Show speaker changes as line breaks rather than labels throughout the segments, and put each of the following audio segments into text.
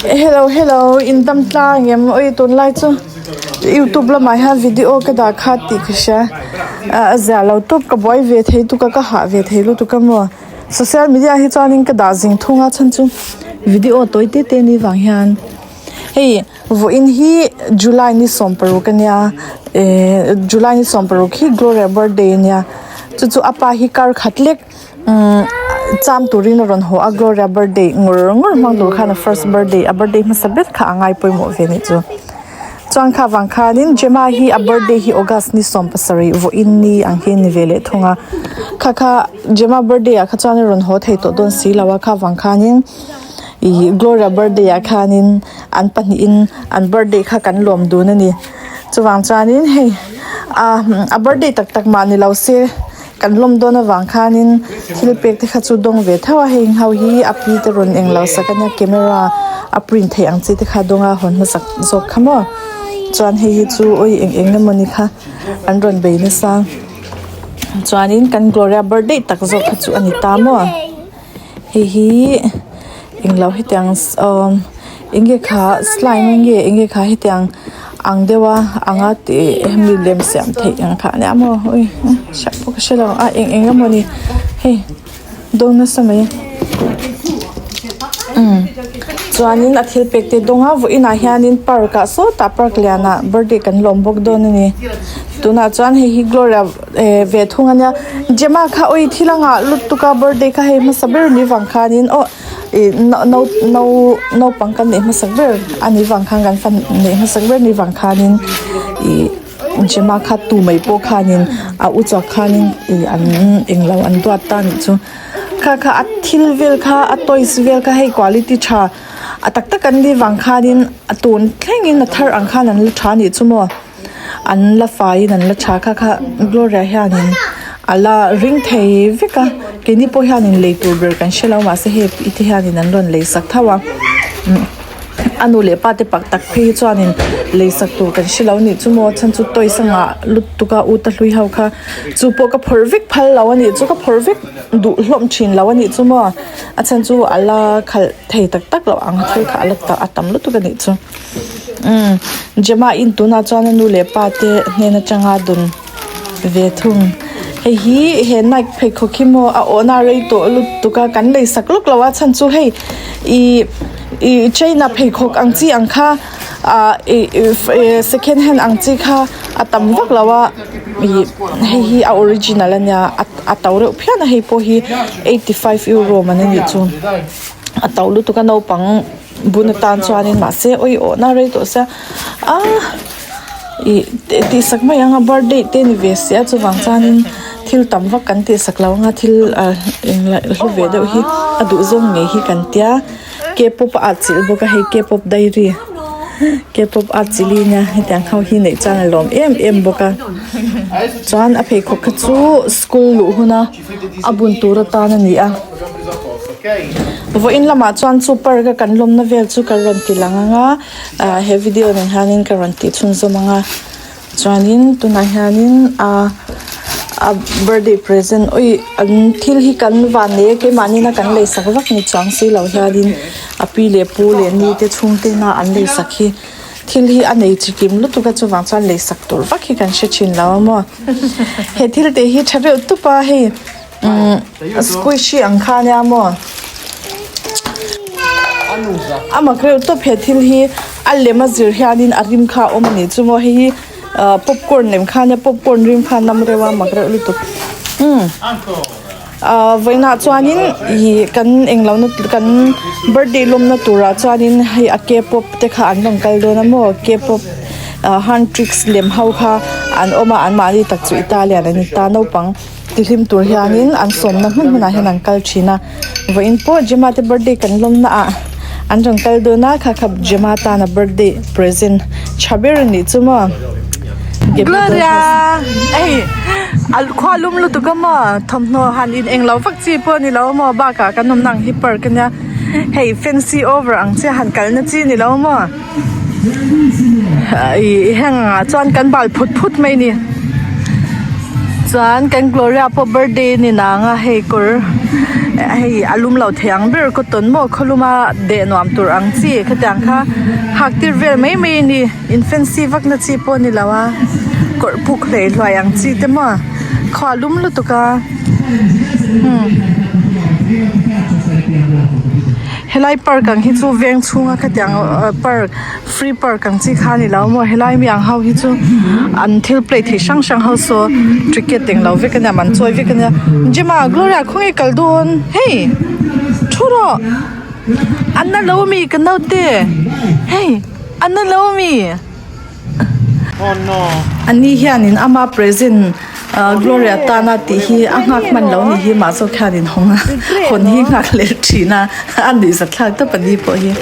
Hello hello in dam tlang em oi tunlai chu youtube lamah hian video ka dah kha tih ka hria ah a ziah lo tawp ka buai ve thei tuk a ka hah ve thei lutuk a maw social media hi chuanin ka dah zing thung a chhan chu video tawi te te ni vang hian hei vawiin hi july ni sawmparuk ania ehh july ni sawmparuk hi gloria birthday ania chu chu a pa hi kar khat lek. Umm cham turin a rawn haw a Gloria birthday ngawr ngawr hmang tur khan a first birthday a birthday hmasa ber kha a ngai pawimawh ve anih chu chuan kha vang khanin Gemma hi a birthday hi August ni sawm pasarih vawiin ni ang hi a ni ve leh thung a kha kha Gemma birthday ah kha chuan a rawn haw thei tawh dawn si lo a kha vang khanin ih Gloria birthday ah khanin an pahnihin an birthday kha kan lawm dun a ni chuvang chuanin hei ah a birthday tak tak mah ni lo se. Kan lawm dawn avang khanin thil pek te kha chu dawng ve tho a heng ho hi a pi te rawn eng lo sak ania camera a print theih ang chi te kha dawnga hawn hmasak zawk kha maw chuan hei hi chu awi eng eng emawni kha an rawn bei nasa chuanin kan Gloria birthday tak zawk kha chu a ni ta maw hei hi englo hetiang awm enge kha slime nge enge kha hetiang ang deuh a anga tih hemi lem siam theih ang kha ania maw ui hriat pawh ka hre lo a eng eng emawni hei dawn nasa mai umm chuanin a thil pek te dawng a vawiinah hianin park ah sawtah park lianah birthday kan lawm bawk dawn a ni tunah chuan hei hi gloria eh ve thung ania Gemma kha awi thil a ngah lutuk a birthday kha hei hmasa ber ni vang khanin aw ih no no naupang kan neih hmasak ber a nih vang khan kan fa neih hmasak ber ni vang khanin ih Gemma kha tu mai pawh khanin a u chhuak khanin ih an englo an duat ta anih chu kha kha a thil vel kha a toys vel kha hei quality tha a tak tak an nih vang khanin a tun thlengin a thar ang khan an la tha anih chu maw. An la faiin an la tha kha kha Gloria hianin a la ring thei vek a keini pawh hianin lei tur ber kan hre lo mahse hei pi te hianin an rawn lei sak tho a umm a nu leh pa te pak tak phei hi chuanin lei sak tur kan hre lo anih chu maw chhan chu toys a ngah lutuk a u ta hlui ho kha chu pawh ka phawrh vek phal lo anih chu ka phawrh vek duh hlawm thin lo anih chu maw a chhan chu a la khalh thei tak tak loh ang thil kha a la a tam lutuk anih chu. Umm Gemma in tunah chuan a nu leh pa te hnen atanga dawn ve thung hei hi he nike pheikhawk hi maw a awhna rei tawh lutuk a kan lei sak lawk lo a chhan chu hei ih ih china pheikhawk ang chi ang kha ah ih ih second hand ang chi kha a tam vak lo a ih hei hi a original ania a to reuh phian a hei pawh hi 85 euro man anih chu a to lutuk a naupang. Bun atan chuanin mahse awi awhna rei tawh sia ah ih tihsak mai ang a birthday te ni ve sia chuvang chuanin thil tam vak kan tihsak lo anga thil ah engla hlu ve deuh hi a duh zawng ngei hi kan tia kpop a atchilh bawk a hei kpop diary kpop atchilh hi nia hetiang ho hi neih chuan a lawm em em bawk a chuan a pheikhawk kha chu school luh huna. a bun tur atan a ni a vawiin lamah chuan chu park a kan lawmna vel chu ka rawn ti lang ang a ah he video nen hianin ka rawn tih chhunzawm ang a chuanin tunah hianin ah a birthday present awi an thil hi kan van nei a keimahni na kan lei sak vak ni chuang si lo hianin a pi leh pu leh ni te chhungte na an lei sak hi. Thil hi a nei chi kim lutuk a chuvang chuan lei sak tur vak hi kan hre thin lo a maw. He thil te hi tha reuh tup a hei umm squishy ang kha ania maw. A mak reuh tawp he thil hi a lem a zir hianin a rim kha a awm a nih chu maw hei hi ah popcorn lem kha ania popcorn rim kha a nam reuh a mak reuh lutuk umm. Ahh vawiinah chuanin ih kan englo na kan birthday lawmna turah chuanin hei a kpop te kha an rawn kal dawn a maw kpop ah huntrix lem ho kha an awm a anmahni tak chu italian an ni ta naupang tihlim tur hianin an sawmna hmun hmunah hian an kal thin a vawiin pawh Gemma te birthday kan lawmna ah an rawn kal dawn a kha kha Gemma tana birthday present tha ber a nih chu maw. Gloria hei a khua lum lutuk a maw thawmhnaw han in englo vak chi pawh a ni lo maw bakah kan awmna ang hi park ania hei fancy over ang chiah han kalna chi a ni lo maw ih heng ah chuan kan bal phut phut mai a ni chuan kan Gloria pawh birthday a ni nang a hei kawr. Hei a lum lo thei ang ber cotton maw khawluma deh nuam tur ang chi khatiang kha hak tir vel mai mai a ni in fancy vak na chi pawh a ni lo a kawrh puk hlei hluai ang chi te maw khua a lum lutuk a umm helai park ang hi chu veng chhunga khatiang park. Free park ang chi kha a ni lo maw helai mi ang ho hi chu an thil play thei hrang hrang ho saw ticket eng lo vek a nia man chawi vek a nia Gemma Gloria khawnge kal dawn hei thu rawh an na lo ami ka naute hei an na lo ami ani hianin ama present ah Gloria tana tih hi a nghak hman lo ni hi mah zawk hian in hawng a hawn hi nghak leh thin a a nuihzat thlak tawp ani pawh hi.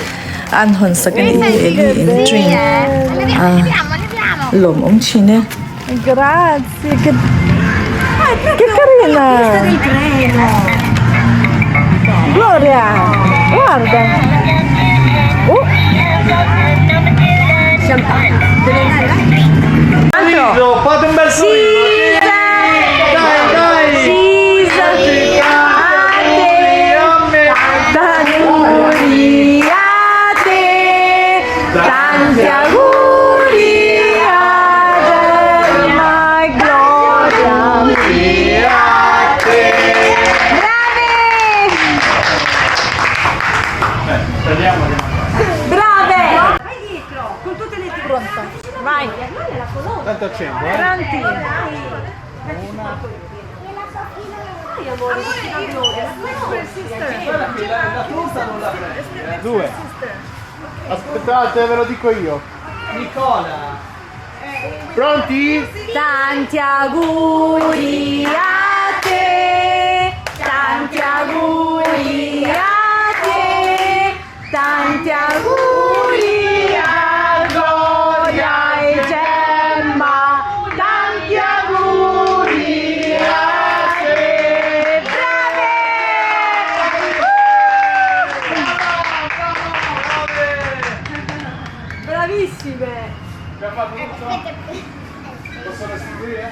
An hawn sak a nih hi Eli in drink a lawmawm thin e. Grazie che che carina Gloria guarda uh
Fate un bel sorriso! Dai, dai! Tanto accendo, eh. Due. Aspettate, ve lo dico io. Nicola. Pronti?
Tanti auguri a te, tanti auguri a te, tanti auguri a Gloria e Gemma, tanti auguri a te. Brave! Bravissime!
Posso restituire?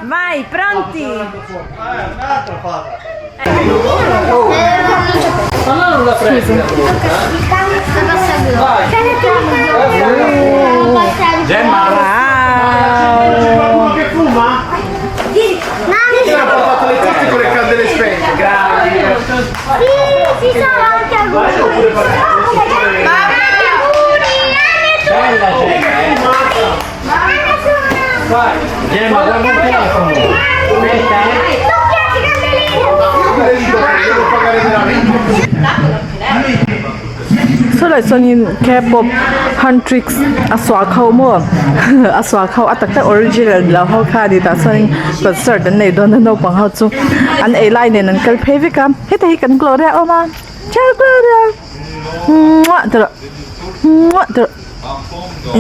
Vai, pronti?
Un'altra fata. Ma no, non la prendi la torta. Vai. Gemma. C'è qualcuno che fuma? Chi ha portato le torte con le candele spente? Grazie.
Sì, ci sono anche auguri.
Bella Gemma. Gemma, guarda il telefono. Aspetta, eh. Io devo pagare veramente.
Sawlai chuanin K-pop Huntrix a suah kho maw a suah kho a tak tak original ni lo ho kha a ni tah chuanin concert an nei dawn a naupang ho chu an ei lai nen an kal phei vek a heta hi kan Gloria a awm a ciao Gloria muah ti rawh muah ti rawh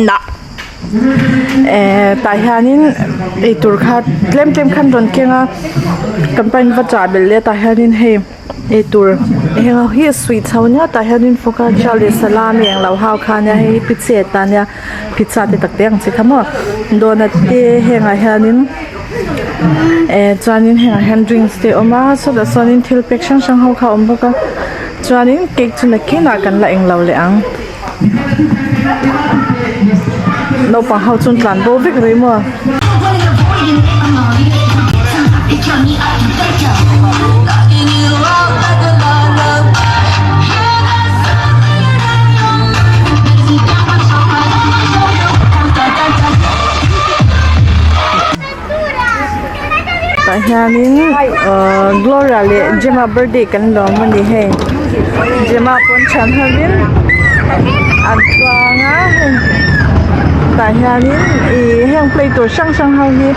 nah eh tah hianin eitur kha tlem tlem khan rawn keng a kan pain va chah belh leh a tah hianin hei eitur heng ho hi sweets ho nia tah hianin focaccia leh salami englo ho kha ania hei hi pizzetta ania pizza te tak te ang chi kha maw donut te hengah hianin eh chuanin hengah hian drinks te a awm a sawtah sawnin thil pack hrang hrang ho kha a awm bawk a chuanin cake chu nakinah kan la englo leh ang. Naupang ho chu an tlan bo vek rih maw? Tah hianin ahh Gloria leh Gemma birthday kan lawm a ni hei Gemma pawn thian hovin an chuang a hei tah hianin ih heng play tur hrang hrang ho hi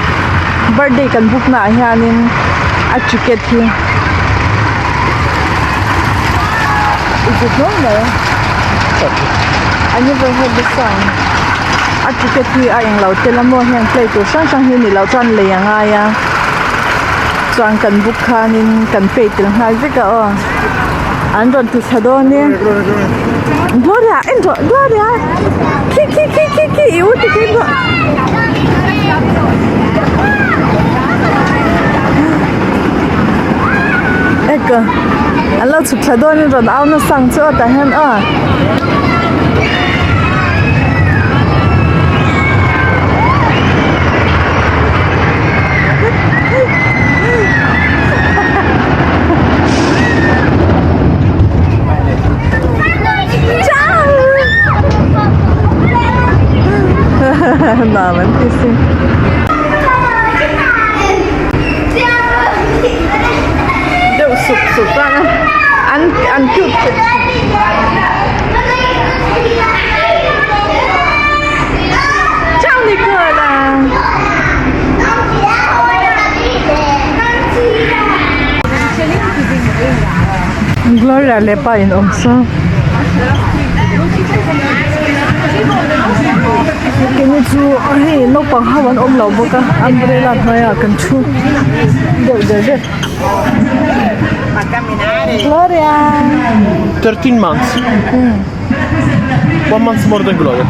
birthday kan book naah hianin a ticket hi is it normal I never heard the sound a ticket hi a englo tel a maw heng play tur hrang hrang hi ni loh chuan lei a ngai a chuan kan book khanin kan pay tel nghal vek a aw an rawn ti thla dawn e Gloria en rawh Gloria khi khi khi khi khi i u ti khi rawh. Eka an lo chhuk thla dawn in rawn au nasa ang chu aw tah hian aw. Nuam an ti si. Deuh sup sup a an an cute thei Ciao Nicola. Gloria leh pa in awm sa. Keini chu hei naupang ho an awm lo bawk a umbrella hnuaiah kan thu deuh der der. Gloria!
13 months. One month more than Gloria.